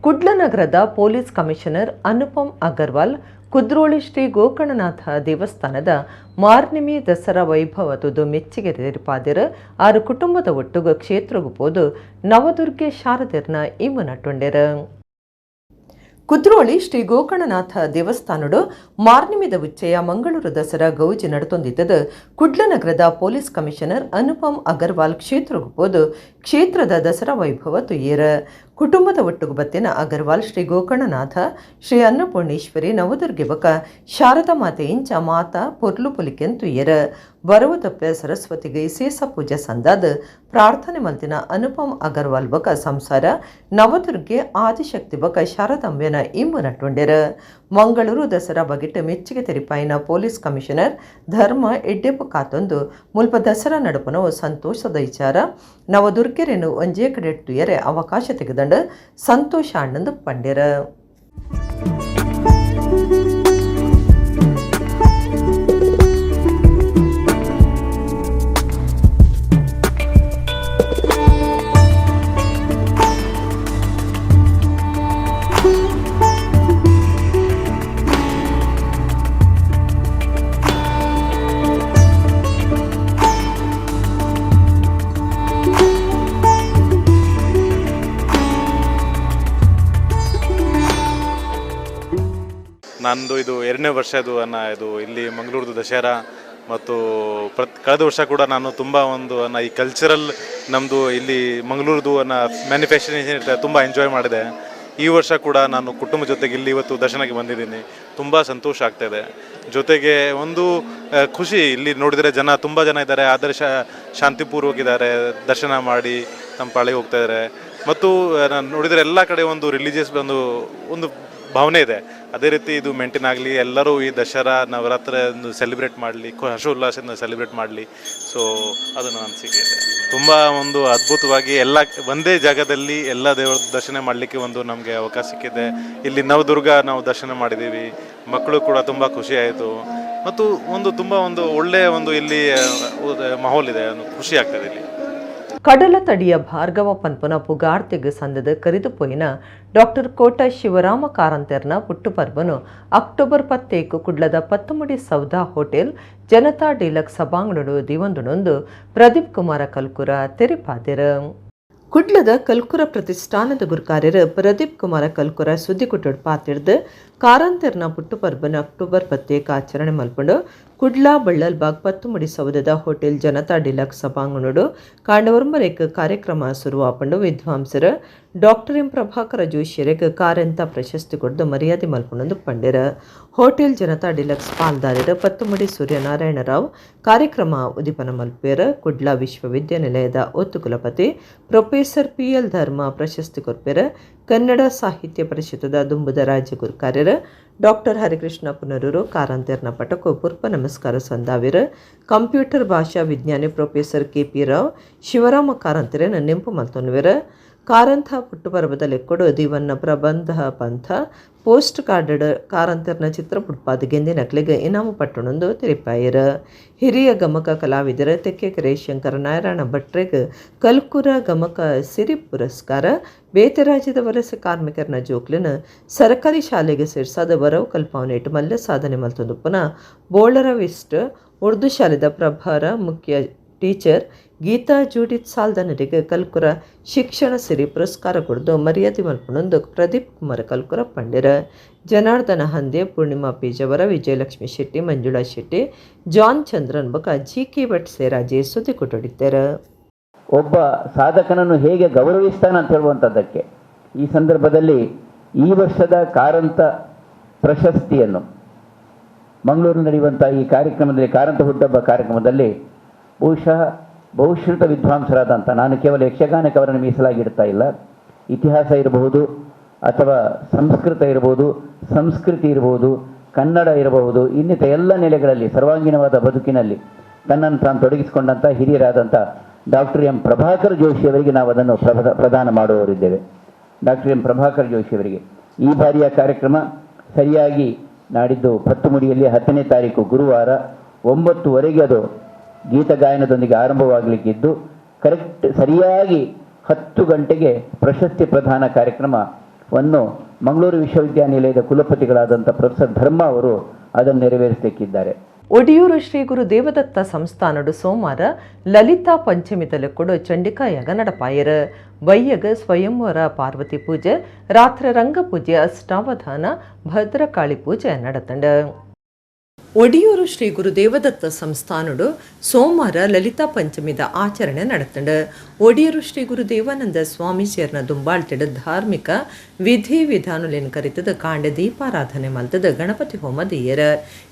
ಕುಡ್ಲ ನಗರದ ಪೊಲೀಸ್ ಕಮಿಷನರ್ ಅನುಪಮ್ ಅಗರ್ವಾಲ್ ಕುದ್ರೋಳಿ ಶ್ರೀ ಗೋಕರ್ಣನಾಥ ದೇವಸ್ಥಾನದ ಮಾರ್ನಿಮಿ ದಸರಾ ವೈಭವ ತುದು ಮೆಚ್ಚಿಗೆ ತೆರಿಪಾದಿರು. ಆರು ಕುಟುಂಬದ ಒಟ್ಟುಗು ಕ್ಷೇತ್ರಗು ಪೋದು ನವದುರ್ಗೆ ಶಾರದೆರ್ನ ಇಮ್ಮು ನಟ್ಟೊಂಡೆರು. ಕುದ್ರೋಳಿ ಶ್ರೀ ಗೋಕರ್ಣನಾಥ ದೇವಸ್ಥಾನಡು ಮಾರ್ನಿಮಿದ ಉಚ್ಚಯ ಮಂಗಳೂರು ದಸರಾ ಗೌಜಿ ನಡತೊಂದಿದ್ದದು. ಕುಡ್ಲ ನಗರದ ಪೊಲೀಸ್ ಕಮಿಷನರ್ ಅನುಪಮ್ ಅಗರ್ವಾಲ್ ಕ್ಷೇತ್ರಗು ಪೋದು ಕ್ಷೇತ್ರದ ದಸರಾ ವೈಭವ ತುಯ್ಯರ. ಕುಟುಂಬದ ಒಟ್ಟುಗು ಬತ್ತಿನ ಅಗರ್ವಾಲ್ ಶ್ರೀ ಗೋಕರ್ಣನಾಥ ಶ್ರೀ ಅನ್ನಪೂರ್ಣೇಶ್ವರಿ ನವದುರ್ಗೆ ಬೊಕ ಶಾರದಾ ಮಾತೆ ಇಂಚ ಮಾತಾ ಪೊರ್ಲು ಪುಲಿಕೆನ್ ತುಯ್ಯರ. ಬರವದಪ್ಪೆ ಸರಸ್ವತಿಗೆ ಇಸೇಸ ಪೂಜೆ ಸಂದಾದ ಪ್ರಾರ್ಥನೆ ಮಲ್ತಿನ ಅನುಪಮ್ ಅಗರ್ವಾಲ್ ಬೊಕ ಸಂಸಾರ ನವದುರ್ಗೆ ಆದಿಶಕ್ತಿ ಬೊಕ ಶಾರದಾಂಬೆನ ಇಂಬು ನಟ್ಟೊಂಡೆರ್. ಮಂಗಳೂರು ದಸರಾ ಬಗೆಟ್ ಮೆಚ್ಚುಗೆ ತೆರಿಪಾಯಿನ ಪೊಲೀಸ್ ಕಮಿಷನರ್ ಧರ್ಮ ಎಡ್ಡೆಪ್ಪು ಕಾತೊಂದು ಮುಲ್ಪ ದಸರಾ ನಡಪುನವು ಸಂತೋಷದ ವಿಚಾರ. ನವದುರ್ಗೆರೆನು ಒಂಜೇ ಕಡೆ ತುಯರೆ ಅವಕಾಶ ತೆಗೆದಂಡು ಸಂತೋಷ ಅಣ್ಣಂದು ಪಂಡೆರ್. ನಂದು ಇದು 2ನೇ ವರ್ಷದ್ದು ಅನ್ನ ಇದು ಇಲ್ಲಿ ಮಂಗಳೂರದು ದಸರಾ ಮತ್ತು ಕಳೆದ ವರ್ಷ ಕೂಡ ನಾನು ತುಂಬ ಒಂದು ಅನ್ನ ಈ ಕಲ್ಚರಲ್ ನಮ್ಮದು ಇಲ್ಲಿ ಮಂಗಳೂರದು ಅನ್ನ ಮ್ಯಾನಿಫೆಸ್ಟೇಷನ್ ಇರ್ತದೆ, ತುಂಬ ಎಂಜಾಯ್ ಮಾಡಿದೆ. ಈ ವರ್ಷ ಕೂಡ ನಾನು ಕುಟುಂಬ ಜೊತೆಗೆ ಇಲ್ಲಿ ಇವತ್ತು ದರ್ಶನಕ್ಕೆ ಬಂದಿದ್ದೀನಿ, ತುಂಬ ಸಂತೋಷ ಆಗ್ತಾಯಿದೆ. ಜೊತೆಗೆ ಒಂದು ಖುಷಿ, ಇಲ್ಲಿ ನೋಡಿದರೆ ಜನ ತುಂಬ ಜನ ಇದ್ದಾರೆ, ಆದರೆ ಶಾಂತಿಪೂರ್ವಕಿದ್ದಾರೆ, ದರ್ಶನ ಮಾಡಿ ತಮ್ಮ ಪಾಳಿಗೆ ಹೋಗ್ತಾಯಿದ್ದಾರೆ. ಮತ್ತು ನಾನು ನೋಡಿದರೆ ಎಲ್ಲ ಕಡೆ ಒಂದು ರಿಲಿಜಿಯಸ್ ಒಂದು ಒಂದು ಭಾವನೆ ಇದೆ. ಅದೇ ರೀತಿ ಇದು ಮೇಂಟೈನ್ ಆಗಲಿ, ಎಲ್ಲರೂ ಈ ದಸರಾ ನವರಾತ್ರಿ ಒಂದು ಸೆಲೆಬ್ರೇಟ್ ಮಾಡಲಿ, ಹರ್ಷೋಲ್ಲಾಸದಿಂದ ಸೆಲೆಬ್ರೇಟ್ ಮಾಡಲಿ. ಸೊ ಅದು ನನ್ನ ಅನಿಸಿಕೆ ಇದೆ. ತುಂಬ ಒಂದು ಅದ್ಭುತವಾಗಿ ಎಲ್ಲ ಒಂದೇ ಜಾಗದಲ್ಲಿ ಎಲ್ಲ ದೇವರ ದರ್ಶನ ಮಾಡಲಿಕ್ಕೆ ಒಂದು ನಮಗೆ ಅವಕಾಶ ಸಿಕ್ಕಿದೆ. ಇಲ್ಲಿ ನವದುರ್ಗ ನಾವು ದರ್ಶನ ಮಾಡಿದ್ದೀವಿ, ಮಕ್ಕಳು ಕೂಡ ತುಂಬ ಖುಷಿ ಆಯಿತು. ಮತ್ತು ಒಂದು ತುಂಬ ಒಂದು ಒಳ್ಳೆಯ ಒಂದು ಇಲ್ಲಿ ಮಾಹೋಲ್ ಇದೆ, ಒಂದು ಖುಷಿ ಆಗ್ತದೆ ಇಲ್ಲಿ. ಕಡಲ ತಡಿಯ ಭಾರ್ಗವ ಪನ್ಪುನ ಪುಗಾರ್ತೆಗ್ ಸಂದದ ಕರಿದು ಪೋಯಿನ ಡಾಕ್ಟರ್ ಕೋಟ ಶಿವರಾಮ ಕಾರಂತೆರ್ನ ಪುಟ್ಟುಪರ್ಬನು ಅಕ್ಟೋಬರ್ 11 ಕುಡ್ಲದ ಪತ್ತುಮುಡಿ ಸೌಧಾ ಹೋಟೆಲ್ ಜನತಾ ಡೀಲಕ್ಸ್ ಸಭಾಂಗಣಡು ದಿವಂದುನೊಂದು ಪ್ರದೀಪ್ ಕುಮಾರ ಕಲ್ಕುರ ತೆರಿಪಾದೆರ್. ಕುಡ್ಲದ ಕಲ್ಕುರ ಪ್ರತಿಷ್ಠಾನದ ಗುರುಕಾರ್ಯರು ಪ್ರದೀಪ್ ಕುಮಾರ ಕಲ್ಕುರ ಸುದ್ದಿಕುಟ್ಟಡ್ ಪಾತಿರ್ದು ಕಾರಂತೆರ್ನ ಪುಟ್ಟುಪರ್ಬನ ಅಕ್ಟೋಬರ್ 11 ಆಚರಣೆ ಮಲ್ಪಂಡು ಕುಡ್ಲ ಬಳ್ಳಲ್ಬಾಗ್ ಪತ್ತುಮುಡಿ ಸೌಧದ ಹೋಟೆಲ್ ಜನತಾ ಡಿಲಕ್ಸ್ ಸಭಾಂಗಣಡು ಕಾಂಡವರ್ಮರೇಕ್ ಕಾರ್ಯಕ್ರಮ ಶುರುವಾಪಂಡು. ವಿದ್ವಾಂಸರು ಡಾಕ್ಟರ್ ಎಂ ಪ್ರಭಾಕರ ಜೋಶಿಯರಿಗೆ ಕಾರಂತ ಪ್ರಶಸ್ತಿ ಕೊಡ್ದು ಮರ್ಯಾದೆ ಮಲ್ಪುನಂದು ಪಂಡೆರ್. ಹೋಟೆಲ್ ಜನತಾ ಡಿಲಕ್ಸ್ ಪಾಲ್ದಾರರು ಪತ್ತುಮುಡಿ ಸೂರ್ಯನಾರಾಯಣರಾವ್ ಕಾರ್ಯಕ್ರಮ ಉದಿಪನ ಮಲ್ಪೇರ್. ಕುಡ್ಲ ವಿಶ್ವವಿದ್ಯಾನಿಲಯದ ಒತ್ತು ಕುಲಪತಿ ಪ್ರೊಫೆಸರ್ ಪಿ ಎಲ್ ಧರ್ಮ ಪ್ರಶಸ್ತಿ ಕೊರ್ಪೆರ್. ಕನ್ನಡ ಸಾಹಿತ್ಯ ಪರಿಷತ್ತದ ದುಂಬುದ ರಾಜ್ಯ ಗುರುಕಾರ್ಯರು ಡಾಕ್ಟರ್ ಹರಿಕೃಷ್ಣ ಪುನರೂರು ಕಾರಂತೆರ್ನ ಪಟಕು ಪುಷ್ಪ ನಮಸ್ಕಾರ ಸಂದಾವಿರ್. ಕಂಪ್ಯೂಟರ್ ಭಾಷಾ ವಿಜ್ಞಾನಿ professor K P Rao Shivarama ಕಾರಂತೆರೆನ ನೆಂಪು ಮಲ್ತೊನ್ವೆರ್. ಕಾರಂತ ಪುಟ್ಟುಪರ್ಬದ ಲೆಕ್ಕೊಡು ದಿವನ್ನ ಪ್ರಬಂಧ ಪಂಥ ಪೋಸ್ಟ್ ಕಾರ್ಡ್ ಕಾರಂತೆರ್ನ ಚಿತ್ರ ಪುಟ್ಪಾದ ಗೆಂದಿನಕ್ಲೆಗ್ ಇನಾಮು ಪಟ್ಟಣೊಂದು ತೆರಿಪಾಯೆರ್. ಹಿರಿಯ ಗಮಕ ಕಲಾವಿದರ ತೆಕ್ಕೆಕೆರೆ ಶಂಕರ ನಾರಾಯಣ ಭಟ್ರೆಗ್ ಕಲ್ಕುರ ಗಮಕ ಸಿರಿ ಪುರಸ್ಕಾರ. ಬೇತೆ ರಾಜ್ಯದ ವಲಸೆ ಕಾರ್ಮಿಕರನ ಜೋಕ್ಲೆನ್ ಸರಕಾರಿ ಶಾಲೆಗೆ ಸೇರ್ಸಾದ ಬರವು ಕಲ್ಪಾವನೆಟ್ ಮಲ್ಲ ಸಾಧನೆ ಮಲ್ತೊಂದು ಪುನ ಬೋಳರ ವೆಸ್ಟ್ ಉರ್ದು ಶಾಲೆದ ಪ್ರಭಾರ ಮುಖ್ಯ ಟೀಚರ್ ಗೀತಾ ಜೂಡಿತ್ ಸಾಲ್ದನರಿಗೆ ಕಲ್ಕುರ ಶಿಕ್ಷಣ ಸಿರಿ ಪುರಸ್ಕಾರ ಕೊಡ್ದು ಮರ್ಯಾದೆ ಮಲ್ಪುನೊಂದು ಪ್ರದೀಪ್ ಕುಮಾರ್ ಕಲ್ಕುರ ಪಂಡೆರ್. ಜನಾರ್ದನ ಹಂದೆ, ಪೂರ್ಣಿಮಾ ಪೇಜಾವರ, ವಿಜಯಲಕ್ಷ್ಮಿ ಶೆಟ್ಟಿ, ಮಂಜುಳಾ ಶೆಟ್ಟಿ, ಜಾನ್ ಚಂದ್ರನ್ ಬೊಕ ಜಿ ಕೆ ಭಟ್ ಸೇರಾಜೆ ಸುದ್ದಿ ಕೊಟ್ಟೊಡಿತ್ತೆರ್. ಒಬ್ಬ ಸಾಧಕನನ್ನು ಹೇಗೆ ಗೌರವಿಸ್ತಾನೆ ಅಂತ ಹೇಳುವಂಥದ್ದಕ್ಕೆ ಈ ಸಂದರ್ಭದಲ್ಲಿ ಈ ವರ್ಷದ ಕಾರಂತ ಪ್ರಶಸ್ತಿಯನ್ನು ಮಂಗಳೂರಿನಲ್ಲಿ ನಡೆಯುವಂಥ ಈ ಕಾರ್ಯಕ್ರಮದಲ್ಲಿ, ಕಾರಂತ ಹುಟ್ಟಹಬ್ಬ ಕಾರ್ಯಕ್ರಮದಲ್ಲಿ ಬಹುಶಃ ಬಹುಶ್ರುತ ವಿದ್ವಾಂಸರಾದಂಥ, ನಾನು ಕೇವಲ ಯಕ್ಷಗಾನಕ್ಕೆ ಅವರನ್ನು ಮೀಸಲಾಗಿಡ್ತಾ ಇಲ್ಲ, ಇತಿಹಾಸ ಇರಬಹುದು ಅಥವಾ ಸಂಸ್ಕೃತ ಇರಬಹುದು, ಸಂಸ್ಕೃತಿ ಇರಬಹುದು, ಕನ್ನಡ ಇರಬಹುದು, ಇನ್ನಿತರ ಎಲ್ಲ ನೆಲೆಗಳಲ್ಲಿ ಸರ್ವಾಂಗೀಣವಾದ ಬದುಕಿನಲ್ಲಿ ತನ್ನನ್ನು ತಾನು ತೊಡಗಿಸಿಕೊಂಡಂಥ ಹಿರಿಯರಾದಂಥ ಡಾಕ್ಟರ್ ಎಂ ಪ್ರಭಾಕರ್ ಜೋಶಿಯವರಿಗೆ ನಾವು ಅದನ್ನು ಪ್ರದಾನ ಮಾಡುವವರಿದ್ದೇವೆ. ಡಾಕ್ಟರ್ ಎಂ ಪ್ರಭಾಕರ್ ಜೋಶಿಯವರಿಗೆ ಈ ಬಾರಿಯ ಕಾರ್ಯಕ್ರಮ ಸರಿಯಾಗಿ ನಾಡಿದ್ದು ಪತ್ತುಮುಡಿಯಲ್ಲಿ 10ನೇ ತಾರೀಕು ಗುರುವಾರ 9:30ಗೆ ಅದು ಗೀತಗಾಯನದೊಂದಿಗೆ ಆರಂಭವಾಗಲಿಕ್ಕಿದ್ದು, ಕರೆಕ್ಟ್ ಸರಿಯಾಗಿ 10 ಗಂಟೆಗೆ ಪ್ರಶಸ್ತಿ ಪ್ರದಾನ ಕಾರ್ಯಕ್ರಮವನ್ನು ಮಂಗಳೂರು ವಿಶ್ವವಿದ್ಯಾನಿಲಯದ ಕುಲಪತಿಗಳಾದಂಥ ಪ್ರೊಫೆಸರ್ ಧರ್ಮ ಅವರು ಅದನ್ನು ನೆರವೇರಿಸಲಿಕ್ಕಿದ್ದಾರೆ. ಒಡಿಯೂರು ಶ್ರೀ ಗುರು ದೇವದತ್ತ ಸಂಸ್ಥಾನಡು ಸೋಮವಾರ ಲಲಿತಾ ಪಂಚಮಿ ತಲೆಕೊಡು ಚಂಡಿಕಾಯಾಗ ನಡಪಾಯರ್. ಬಯ್ಯಗ ಸ್ವಯಂವರ ಪಾರ್ವತಿ ಪೂಜೆ, ರಾತ್ರಿ ರಂಗಪೂಜೆ, ಅಷ್ಟಾವಧಾನ ಭದ್ರಕಾಳಿ ಪೂಜೆ ನಡತಂಡ. ಒಡಿಯೂರು ಶ್ರೀ ಗುರು ದೇವದತ್ತ ಸಂಸ್ಥಾನಡು ಸೋಮವಾರ ಲಲಿತಾ ಪಂಚಮಿದ ಆಚರಣೆ ನಡತಂಡ. ಒಡಿಯೂರು ಶ್ರೀ ಗುರು ದೇವಾನಂದ ಸ್ವಾಮೀಜಿಯರ್ನ ದುಂಬಾಳ್ತಿಡ ಧಾರ್ಮಿಕ ವಿಧಿ ವಿಧಾನುಲೆನ್ ಕರಿತದ ಕಾಂಡ ದೀಪಾರಾಧನೆ ಮಲ್ತದ ಗಣಪತಿ ಹೋಮ ದೀಯರ.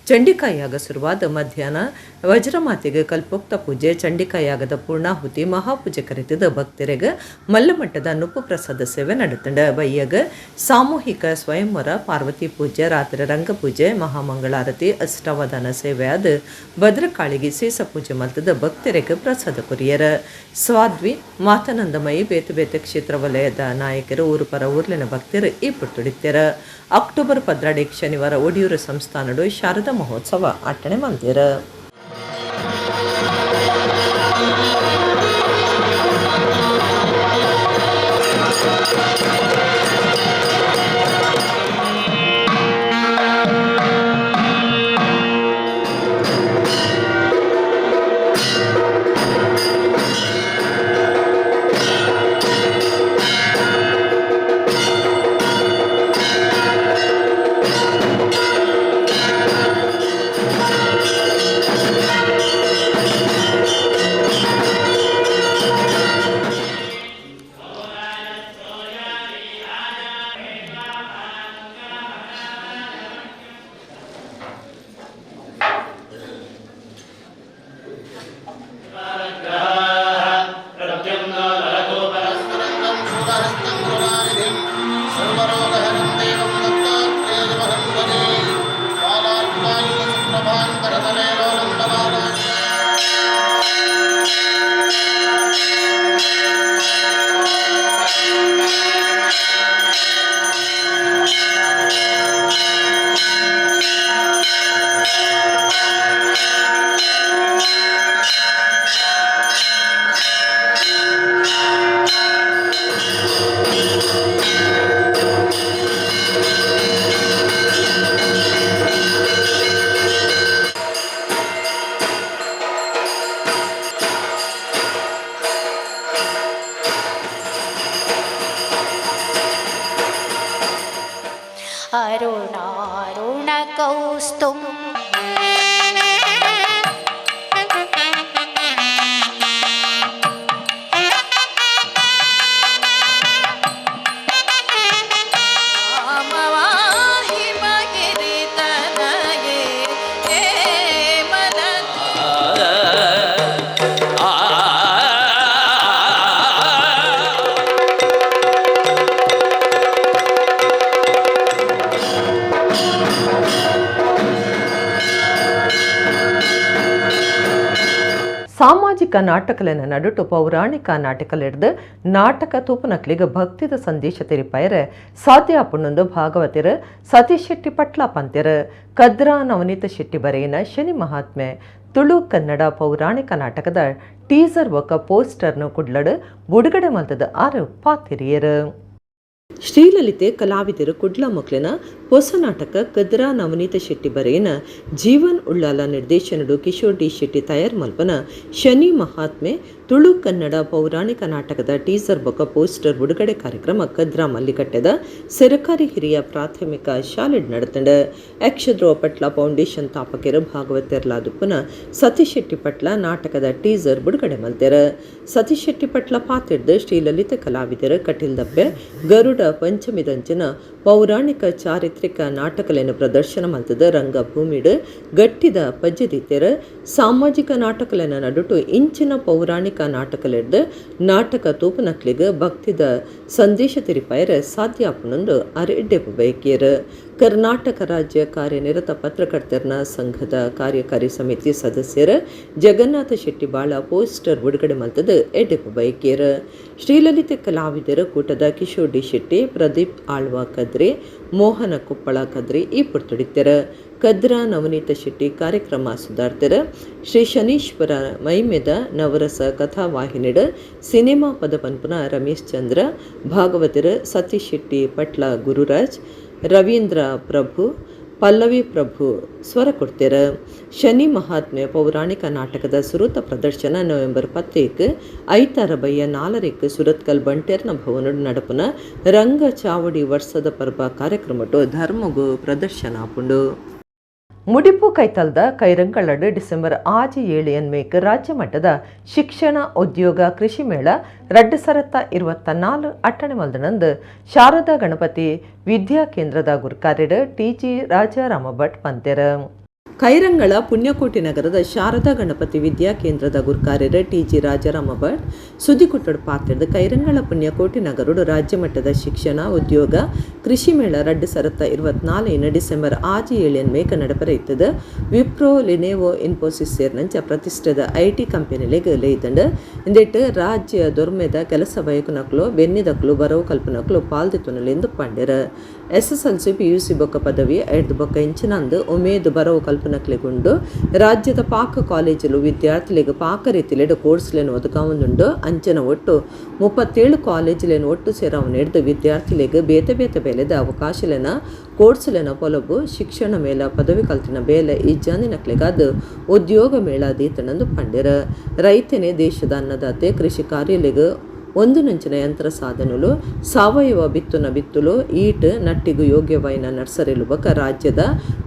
ಚಂಡಿಕಾಯಾಗ ಶುರುವಾದ ಮಧ್ಯಾಹ್ನ ವಜ್ರಮಾತೆಗೆ ಕಲ್ಪೋಕ್ತ ಪೂಜೆ, ಚಂಡಿಕಾಯಾಗದ ಪೂರ್ಣಾಹುತಿ, ಮಹಾಪೂಜೆ ಕರಿತದ ಭಕ್ತರಿಗೆ ಮಲ್ಲಮಟ್ಟದ ನುಪ್ಪು ಪ್ರಸಾದ ಸೇವೆ ನಡತಂಡ. ಬಯ್ಯಗ ಸಾಮೂಹಿಕ ಸ್ವಯಂವರ ಪಾರ್ವತಿ ಪೂಜೆ, ರಾತ್ರಿ ರಂಗಪೂಜೆ, ಮಹಾಮಂಗಳಾರತಿ, ಅಷ್ಟಾವಧಾನ ಸೇವೆ ಆದ ಭದ್ರಕಾಳಿಗೆ ಸೇಸ ಪೂಜೆ ಮಲ್ತದ ಭಕ್ತರಿಗೆ ಪ್ರಸಾದ ಕೊರಿಯರ. ಸ್ವಾದ್ವಿ ಮಾತಾನಂದಮಯಿ, ಬೇತೆ ಬೇತೆ ಕ್ಷೇತ್ರ ವಲಯದ ನಾಯಕರು, ಊರು ಪರ ಊರ್ಲಿನ ಭಕ್ತರು ಈ ಪುಟ್ಟುಡಿತ್ತರ. ಅಕ್ಟೋಬರ್ 12 ಶನಿವಾರ ಒಡಿಯೂರು ಸಂಸ್ಥಾನಡು ಶಾರದಾ ಮಹೋತ್ಸವ ಆಚರಣೆ ಮಲ್ದಿರ. ಅರುಣಾರುಣಕೌಸ್ತುಂ. ಸಾಮಾಜಿಕ ನಾಟಕಲೆನ ನಡುಟು ಪೌರಾಣಿಕ ನಾಟಕಲೆಡ್ದು ನಾಟಕ ತೂಪನಕ್ಲಿಗೆ ಭಕ್ತಿದ ಸಂದೇಶ ತೆರಿಪಾಯರೆ ಸಾಧ್ಯ ಆಪುಂಡು ಭಾಗವತಿರು ಸತೀಶ್ ಶೆಟ್ಟಿ ಪಟ್ಲ ಪಂತೆರು. ಕದ್ರಾ ನವನೀತ ಶೆಟ್ಟಿ ಬರೆಯಿನ ಶನಿ ಮಹಾತ್ಮೆ ತುಳು ಕನ್ನಡ ಪೌರಾಣಿಕ ನಾಟಕದ ಟೀಸರ್ ಒಕ್ಕ ಪೋಸ್ಟರ್ನು ಕುಡ್ಲಡು ಬುಡುಗಡೆ ಮಲ್ತದ ಆರು ಪಾತಿರಿಯರು. ಶ್ರೀಲಲಿತೆ ಕಲಾವಿದರು ಕುಡ್ಲ ಮೊಕ್ಲೆನ ಹೊಸ ನಾಟಕ ಕದ್ರಾ ನವನೀತ ಶೆಟ್ಟಿ ಬರೆಯಿನ ಜೀವನ್ ಉಳ್ಳಾಲ ನಿರ್ದೇಶನಡು ಕಿಶೋರ್ ಡಿ ಶೆಟ್ಟಿ ತಯಾರ್ ಮಲ್ಪನ ಶನಿ ಮಹಾತ್ಮೆ ತುಳು ಕನ್ನಡ ಪೌರಾಣಿಕ ನಾಟಕದ ಟೀಸರ್ ಬೊಕ್ಕ ಪೋಸ್ಟರ್ ಬಿಡುಗಡೆ ಕಾರ್ಯಕ್ರಮ ಕದ್ರಾ ಮಲ್ಲಿಕಟ್ಟೆದ ಸರಕಾರಿ ಹಿರಿಯ ಪ್ರಾಥಮಿಕ ಶಾಲೆಡ್ ನಡೆತಂಡ. ಯಕ್ಷಧ್ರುವ ಪಟ್ಲ ಫೌಂಡೇಶನ್ ತಾಪಕೆರು ಭಾಗವತೆರ್ಲಾದುಪ್ಪನ ಸತೀಶ್ ಶೆಟ್ಟಿ ಪಟ್ಲ ನಾಟಕದ ಟೀಸರ್ ಬಿಡುಗಡೆ ಮಲ್ತೆರ. ಸತೀಶ್ ಶೆಟ್ಟಿ ಪಟ್ಲ ಪಾತಿಡ್ದು ಶ್ರೀಲಲಿತ ಕಲಾವಿದರು ಕಟೀಲ್ ದಬ್ಬೆ ಗರುಡ ಪಂಚಮಿದಂಚಿನ ಪೌರಾಣಿಕ ಚಾರಿತ್ರಿಕ ನಾಟಕಲೇನು ಪ್ರದರ್ಶನ ಮಲ್ತದ ರಂಗಭೂಮಿಡು ಗಟ್ಟಿದ ಪಜ್ಜದಿತ್ತೆರ. ಸಾಮಾಜಿಕ ನಾಟಕಲೆನ ನಡುಟು ಇಂಚಿನ ಪೌರಾಣಿಕ ನಾಟಕಲೆಡ್ದು ನಾಟಕ ತೂಪನಕ್ಲಿಗೆ ಭಕ್ತಿದ ಸಂದೇಶ ತಿರಿಪಾಯರ ಸಾಧ್ಯ ಆಪುನೊಂದು ಅರೆಡ್ಡೆಪು ಬಯಕಿಯರು. ಕರ್ನಾಟಕ ರಾಜ್ಯ ಕಾರ್ಯನಿರತ ಪತ್ರಕರ್ತರನ ಸಂಘದ ಕಾರ್ಯಕಾರಿ ಸಮಿತಿ ಸದಸ್ಯರು ಜಗನ್ನಾಥ ಶೆಟ್ಟಿ ಬಾಳ ಪೋಸ್ಟರ್ ಬಿಡುಗಡೆ ಮಲ್ತದ ಎಡ್ಡೆಪು ಬಯಕಿಯರು. ಶ್ರೀಲಲಿತ ಕಲಾವಿದರ ಕೂಟದ ಕಿಶೋರ್ ಡಿ ಶೆಟ್ಟಿ, ಪ್ರದೀಪ್ ಆಳ್ವ ಕದ್ರಿ, ಮೋಹನ ಕೊಪ್ಪಳ ಕದ್ರಿ ಈ ಪುರ್ತುಡಿತ್ತರ. ಕದ್ರಾ ನವನೀತ ಶೆಟ್ಟಿ ಕಾರ್ಯಕ್ರಮ ಸುಧಾರ್ತರ. ಶ್ರೀ ಶನೀಶ್ವರ ಮೈಮೆದ ನವರಸ ಕಥಾವಾಹಿನಿಡ ಸಿನಿಮಾ ಪದಪನ್ಪುನ ರಮೇಶ್ ಚಂದ್ರ, ಭಾಗವತರು ಸತೀಶ್ ಶೆಟ್ಟಿ ಪಟ್ಲ ಗುರುರಾಜ್, ರವೀಂದ್ರ ಪ್ರಭು, ಪಲ್ಲವಿ ಪ್ರಭು ಸ್ವರ ಕೊಡ್ತೀರ. ಶನಿ ಮಹಾತ್ಮೆ ಪೌರಾಣಿಕ ನಾಟಕದ ಸುರುತ ಪ್ರದರ್ಶನ ನವೆಂಬರ್ 10 ಐತಾರ ಬಯ್ಯ 4 ಸುರತ್ಕಲ್ ಬಂಟೇರ್ನ ಭವನ ನಡಪುನ ರಂಗ ಚಾವಡಿ ವರ್ಷದ ಪರ್ಬ ಕಾರ್ಯಕ್ರಮಟು ಧರ್ಮಗು ಪ್ರದರ್ಶನ ಆಪುಂಡು. ಮುಡಿಪು ಕೈತಲ್ದ ಕೈರಂಗಳಡು ಡಿಸೆಂಬರ್ 6, 7 ಎನ್ಮೇಕ್ ರಾಜ್ಯ ಮಟ್ಟದ ಶಿಕ್ಷಣ ಉದ್ಯೋಗ ಕೃಷಿ ಮೇಳ 2024 ಅಟ್ಟಣೆ ಮಲ್ದನಂದು ಶಾರದಾ ಗಣಪತಿ ವಿದ್ಯಾ ಕೇಂದ್ರದ ಗುರ್ಕಾರ್ಯಡು ಟಿ.ಜಿ. ರಾಜಾರಾಮ ಭಟ್ ಪಂತೆರ. ಕೈರಂಗಳ ಪುಣ್ಯಕೋಟಿ ನಗರದ ಶಾರದಾ ಗಣಪತಿ ವಿದ್ಯಾ ಕೇಂದ್ರದ ಗುರ್ಕಾರ್ಯರು ಟಿ.ಜಿ. ರಾಜಾರಾಮ ಭಟ್ ಸುದ್ದಿಕುಟ್ಟಡು ಪಾತ್ರದ ಕೈರಂಗಳ ಪುಣ್ಯಕೋಟಿ ನಗರಡು ರಾಜ್ಯ ಮಟ್ಟದ ಶಿಕ್ಷಣ ಉದ್ಯೋಗ ಕೃಷಿ ಮೇಳ 2024 ಡಿಸೆಂಬರ್ 6, 7 ಮೇಕ ನಡಪರ ಇತ್ತದ. ವಿಪ್ರೋ, ಲಿನೆವೋ, ಇನ್ಫೋಸಿಸ್ ಸೇರಿನಂಚ ಪ್ರತಿಷ್ಠಿತ IT ಕಂಪನಿಲೆಗ್ ಲೇಯ್ದಂಡು ಇಂದೆಟ್ ರಾಜ್ಯ ದೊರ್ಮೆದ ಕೆಲಸ ಬಯಕುನಕ್ಲು ಬೆನ್ನಿದಕ್ಲು ಬರವು ಕಲ್ಪನಕ್ಲು ಪಾಲ್ದಿತ್ತುನಲೆಂದು ಪಂಡೆರ. SSLC PUC ಬೊಕ್ಕ ಪದವಿ ಐದು ಬೊಕ್ಕ ಇಂಚಿನಂದು ಉಮೇದು ಬರವು ಕಲ್ಪನಕ್ಲೆಗುಂಡು. ರಾಜ್ಯದ ಪಾಕ ಕಾಲೇಜುಲು ವಿದ್ಯಾರ್ಥಿಗಳಿಗೆ ಪಾಕ ರೀತಿಲೆಡು ಕೋರ್ಸ್ಲೇನು ಒದಗಾವೊಂದುಂಡು. ಅಂಚನ ಒಟ್ಟು 37 ಕಾಲೇಜುಲೇನು ಒಟ್ಟು ಸೇರಾವನ್ ಹಿಡ್ದು ವಿದ್ಯಾರ್ಥಿಗಳಿಗೆ ಬೇತೆ ಬೇತೆ ಬೇಲೆದ ಅವಕಾಶಲೇನ ಕೋರ್ಸ್ಲೇನ ಪೊಲಬು ಶಿಕ್ಷಣ ಮೇಳ ಪದವಿ ಕಲ್ತಿನ ಬೇಲೆ ಈ ಜಾನಿನಕ್ಲೆಗಾದ ಉದ್ಯೋಗ ಮೇಳ ದೀತನಂದು ಪಂಡೆರ. ರೈತನೇ ದೇಶದ ಅನ್ನದಾತೆ, ಕೃಷಿ ಕಾರ್ಯಲೆಗ್ ಒಂದು ನಂಚಿನ ಯಂತ್ರ ಸಾಧನಲು ಸಾವಯವ ಬಿತ್ತುನ ಬಿತ್ತುಲು ಈಟ್ ನಟ್ಟಿಗು ಯೋಗ್ಯವಾಯಿನ ನರ್ಸರಿಲು ಬಕ ರಾಜ್ಯದ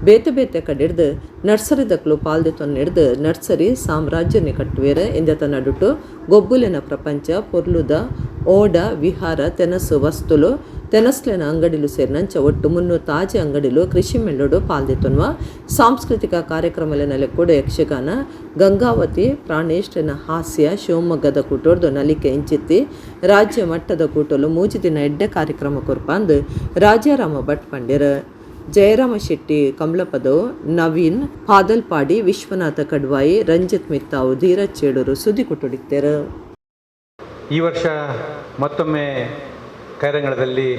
ಬೇತೆ ಬೇತೆ ಕಡೆಡ್ದು ನರ್ಸರಿದಕ್ಲು ಪಾಲ್ದೆ ಹಿಡ್ದು ನರ್ಸರಿ ಸಾಮ್ರಾಜ್ಯನೆ ಕಟ್ಟುವೇರ ಎಂದತ ನಡುಟು ಗೊಬ್ಬುಲೆನ ಪ್ರಪಂಚ ಪೊರ್ಲುದ ಓಡ ವಿಹಾರ ತೆನಸು ವಸ್ತುಲು ತೆನಸ್ಲೆನ ಅಂಗಡಿಲು ಸೇರಿನಂಚ ಒಟ್ಟು 300 ತಾಜೆ ಅಂಗಡಿಲು ಕೃಷಿ ಮೇಳೋಡು ಪಾಲ್ದೆ ಸಾಂಸ್ಕೃತಿಕ ಕಾರ್ಯಕ್ರಮಲೆನಲೆ ಕೂಡ ಯಕ್ಷಗಾನ ಗಂಗಾವತಿ ಪ್ರಾಣೇಶ್ವರನ ಹಾಸ್ಯ ಶಿವಮೊಗ್ಗದ ಕೂಟೋರ್ದು ನಲಿಕೆ ಇಂಚಿತ್ತಿ ರಾಜ್ಯ ಮಟ್ಟದ ಕೂಟಲು 3 ದಿನ ಎಡ್ಡೆ ಕಾರ್ಯಕ್ರಮ ಕೊರ್ಪಾಂದು ರಾಜಾರಾಮ ಭಟ್ ಪಂಡ್ಯರ. ಜಯರಾಮ ಶೆಟ್ಟಿ ಕಮಲಪದವು, ನವೀನ್ ಪಾದಲ್ಪಾಡಿ, ವಿಶ್ವನಾಥ ಕಡ್ವಾಯಿ, ರಂಜಿತ್ ಮಿತ್ತಾವು, ಧೀರಜ್ ಚೇಡೂರು ಸುದ್ದಿ ಕೊಟ್ಟುಡಿತ್ತೇರು. ಈ ವರ್ಷ ಮತ್ತೊಮ್ಮೆ ಕೈರಂಗಳದಲ್ಲಿ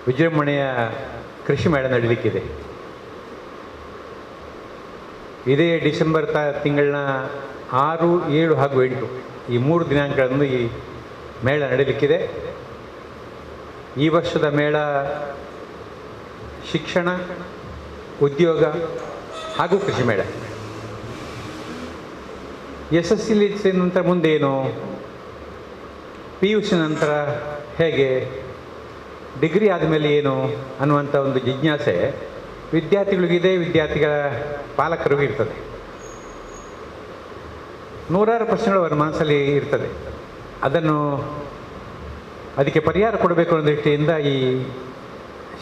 ವಿಜೃಂಭಣೆಯ ಕೃಷಿ ಮೇಳ ನಡೀಲಿಕ್ಕಿದೆ. ಇದೇ ಡಿಸೆಂಬರ್ ತಿಂಗಳಿನ 6, 7 ಹಾಗೂ 8 ಈ 3 ದಿನಾಂಕಗಳಂದು ಈ ಮೇಳ ನಡೀಲಿಕ್ಕಿದೆ. ಈ ವರ್ಷದ ಮೇಳ ಶಿಕ್ಷಣ, ಉದ್ಯೋಗ ಹಾಗೂ ಕೃಷಿ ಮೇಳ. SSLC ನಂತರ ಮುಂದೇನು, PUC ನಂತರ ಹೇಗೆ, ಡಿಗ್ರಿ ಆದಮೇಲೆ ಏನು ಅನ್ನುವಂಥ ಒಂದು ಜಿಜ್ಞಾಸೆ ವಿದ್ಯಾರ್ಥಿಗಳಿಗಿದೆ, ವಿದ್ಯಾರ್ಥಿಗಳ ಪಾಲಕರಿಗೂ ಇರ್ತದೆ. ನೂರಾರು ಪ್ರಶ್ನೆಗಳು ಅವರ ಮನಸ್ಸಲ್ಲಿ ಇರ್ತದೆ. ಅದಕ್ಕೆ ಪರಿಹಾರ ಕೊಡಬೇಕು ಅನ್ನೋ ದೃಷ್ಟಿಯಿಂದ ಈ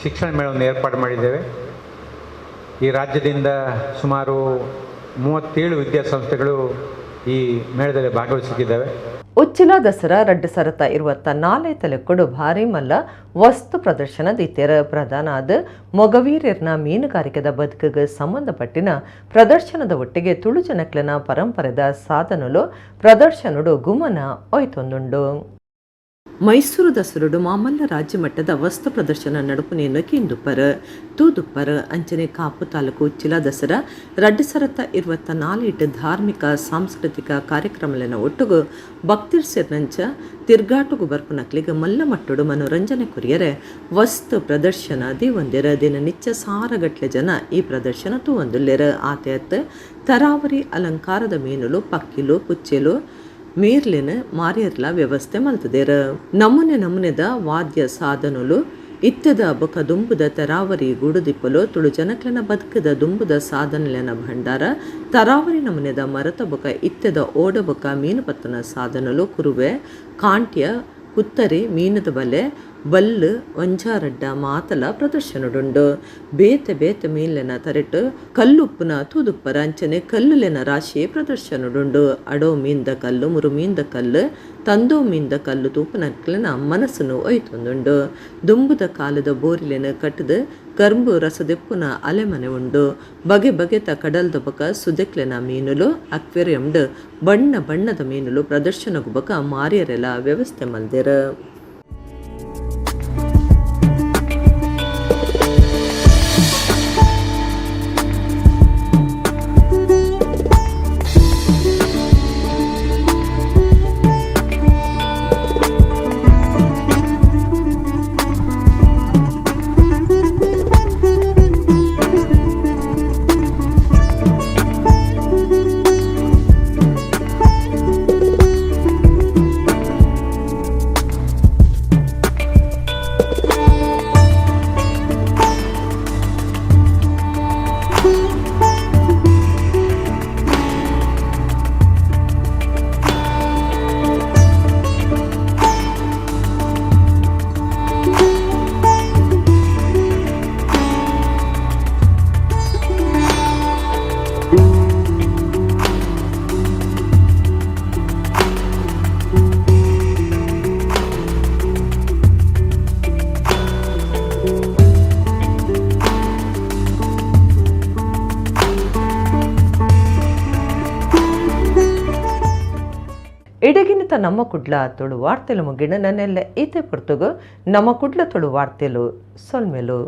ಶಿಕ್ಷಣ ಮೇಳವನ್ನು ಏರ್ಪಾಡು ಮಾಡಿದ್ದೇವೆ. ಈ ರಾಜ್ಯದಿಂದ ಸುಮಾರು 37 ವಿದ್ಯಾಸಂಸ್ಥೆಗಳು ಈ ಮೇಳದಲ್ಲಿ ಭಾಗವಹಿಸುತ್ತಿದ್ದಾವೆ. ಉಚ್ಚಿಲ ದಸರಾ 2024 ತಲೆಕೊಡು ಭಾರಿ ಮಲ್ಲ ವಸ್ತು ಪ್ರದರ್ಶನ ದಿತ್ಯರ ಪ್ರಧಾನ ಆದ ಮೊಗವೀರ್ಯರ್ನ ಮೀನುಗಾರಿಕೆದ ಬದುಕಿಗೆ ಸಂಬಂಧಪಟ್ಟಿನ ಪ್ರದರ್ಶನದ ಒಟ್ಟಿಗೆ ತುಳು ಜನಕ್ಲೆನ ಪರಂಪರೆದ ಸಾಧನಲು ಪ್ರದರ್ಶನಡು ಗುಮನ ಒಯ್ತೊಂದುಂಡು. ಮೈಸೂರು ದಸರುಡು ಮಾಮಲ್ಲ ರಾಜ್ಯ ಮಟ್ಟದ ವಸ್ತು ಪ್ರದರ್ಶನ ನಡುಪುನೇನು ಕೇಂದುಪ್ಪರ ತೂದುಪ್ಪರ ಅಂಚನೆ ಕಾಪು ತಾಲೂಕು ಉಚ್ಚಿಲ ದಸರಾ 2024 ಧಾರ್ಮಿಕ ಸಾಂಸ್ಕೃತಿಕ ಕಾರ್ಯಕ್ರಮಲೆನ ಒಟ್ಟುಗು ಭಕ್ತಿರ್ ಸೇರ್ನಂಚ ತಿರ್ಗಾಟುಗು ಬರ್ಪುನಕ್ಲಿಗೆ ಮಲ್ಲ ಮಟ್ಟುಡು ಮನೋರಂಜನೆ ಕುರಿಯರೆ ವಸ್ತು ಪ್ರದರ್ಶನ ದಿವಂದಿರ ದಿನನಿತ್ಯ ಸಾರಗಟ್ಲೆ ಜನ ಈ ಪ್ರದರ್ಶನ ತೂವಂದುಲ್ಲೆರ. ಆತೆಯತ್ ತರಾವರಿ ಅಲಂಕಾರದ ಮೀನುಲು ಪಕ್ಕಿಲು ಪುಚ್ಚೆಲು ಮೀರ್ಲಿನ ಮಾರಿಯರ್ಲ ವ್ಯವಸ್ಥೆ ಮಲ್ತದೇರ. ನಮೂನೆ ನಮೂನೆದ ವಾದ್ಯ ಸಾಧನಲು ಇತ್ತದ ಬೊಕ ದುಂಬುದ ತರಾವರಿ ಗೂಡುದಿಪ್ಪಲು ತುಳು ಜನಕ್ಲೆನ ಬದುಕದ ದುಂಬುದ ಸಾಧನಲೆನ ಭಂಡಾರ ತರಾವರಿ ನಮೂನೆದ ಮರತ ಬೊಕ ಇತ್ತದ ಓಡ ಬೊಕ ಮೀನುಪತ್ತನ ಸಾಧನಲು ಕುರುವೆ ಕಾಂಟ್ಯ ಕುತ್ತರಿ ಮೀನದ ಬಲೆ ಬಲ್ಲು ಒಂಜಾರಡ್ಡ ಮಾತಲ ಪ್ರದರ್ಶನಡುಂಡು. ಬೇತೆ ಬೇತೆ ಮೀನ್ಲೆನ ತರೆಟು ಕಲ್ಲುಪ್ಪುನ ತೂದುಪ್ಪರ ಅಂಚನೆ ಕಲ್ಲುಲೆನ ರಾಶಿ ಪ್ರದರ್ಶನಡುಂಡು. ಅಡೋ ಮೀನ್ದ ಕಲ್ಲು ಮುರು ಮೀನ್ದ ಕಲ್ಲು ತಂದೋ ಮೀನ್ದ ಕಲ್ಲು ತೂಪುನಕ್ಲೆನ ಮನಸ್ಸುನು ಒಯ್ತೊಂದುಂಡು. ದುಂಬುದ ಕಾಲದ ಬೋರಿಲೆನ ಕಟ್ಟದ ಕರ್ಂಬು ರಸದೆಪ್ಪುನ ಅಲೆಮನೆ ಉಂಡು. ಬಗೆ ಬಗೆತ ಕಡಲ್ದ ಬಕ ಸುದೆಕ್ಲೆನ ಮೀನುಲು ಅಕ್ವೇರಿಯಂಡ್ ಬಣ್ಣ ಬಣ್ಣದ ಮೀನುಲು ಪ್ರದರ್ಶನಗು ಬಕ ಮಾರಿಯರೆಲ್ಲ ವ್ಯವಸ್ಥೆ ಮಲ್ದೆರ. ಇಡಗಿನತ ನಮ್ಮ ಕುಡ್ಲ ತುಳು ವಾರ್ತೆಲು ಮುಗಿಣ ನನ್ನೆಲ್ಲ ಈತೆ ಪುರ್ತುಗು ನಮ್ಮ ಕುಡ್ಲ ತುಳು ವಾರ್ತೆಲು ಸೊಲ್ಮೆಲು.